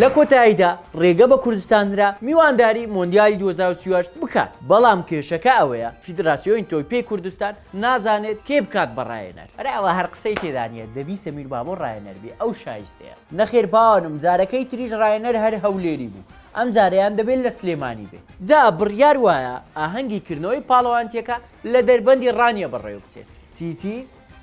لە کۆتاییدا ڕێگە بە کوردستان درا میوانداری مۆندیالی 2038 بکات، بەڵام کێشەکە ئەوەیە فیدراسیۆنی تۆپی پێی کوردستان نازانێت کێ بکات بە ڕاهێنەر. ئەرێ ئەوە هەر قسەی تێدا نییە دەبی سەمیر بابۆ ڕاهێنەر بێ ئەو شایستەیە. نەخێر باوانم جارەکەی تریش ڕاهێنەر هەر هەولێری بوو ئەم جارەیان دەبێت لە سلێمانی بێ. جا بڕیار وایە ئاهەنگی کردنەوەی پاڵەوانتیەکە لە دەربەندی ڕانیە بەڕێوە بچێت. چی چی؟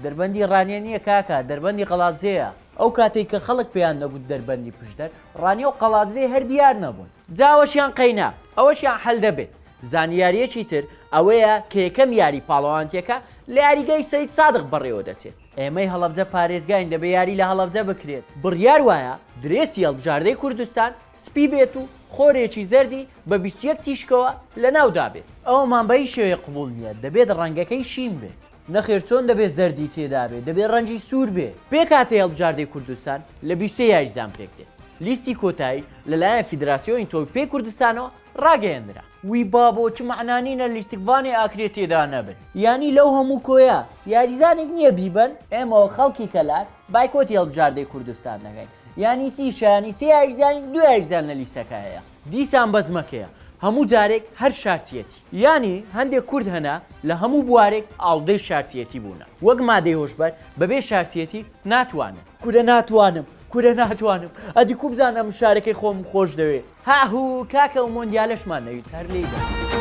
دەربەندی ڕانیە نییە کاکە، دەربەندی قەڵادزێیە. ئەو کاتەی کە خەڵک پێیان دەگوت دەربەندی پشدەر، ڕانیە و قەڵادزێ هەر دیار نەبوون. جا ئەوەشیان قەینا، ئەوەشیان حەل دەبێت. زانیارییەکی تر ئەوەیە کە یەکەم یاری پاڵەوانتیەکە لە یاریگای سەید سادق بەڕێوە دەچێت. ئێمەی هەڵەبجە پارێزگاین دەبێ یاری لە هەڵەبجە بکرێت. بڕیار وایە درێسی هەڵبژاردەی کوردستان سپی بێت و خۆرێکی زەردی بە 21 تیشکەوە لەناودا بێت. ئەوەمان بە هیچ شێوەیەک قبوڵ نییە، دەبێت ڕەنگەکەی شین بێت. نەخێر چۆن دەبێت زەردی تێدابێت، دەبێت ڕەنگی سوور بێت. پێکهاتەی هەڵبژاردەی کوردستان لە 23 یاریزان پێکدێت. لیستی کۆتایی لەلایەن فیدراسیۆنی تۆپی پێی کوردستانەوە ڕاگەیەندرا. وی بابۆ چ مەعنا نینە لیستکڤانێ ئاکرێ تێدا نەبن. یانی لەو هەموو کۆیە یاریزانێک نیە بیبەن؟ ئێمە وەک خەڵکی کەلار بایکۆتی هەڵبژاردەی کوردستان دەکەین یانی چی شایانی سێ یاریزانین دوو یاریزان لە لیستەکە هەیە. دیسان بەزمەکەیە هەموو جارێک هەر شارچیەتی یانی هەندێک کورد هەنە لە هەموو بوارێک ئاڵودەی شارچیەتی بوونە وەک مادەی هۆشبەر بەبێ شارچیەتی ناتوانن. کورە ناتوانم کورە ناتوانم ئەدی کو بزانم شارەکەی خۆمم خۆش دەوێ. هاهوو کاکە ئەو مۆندیالەشمان نەویست هەر لێی دەکەین.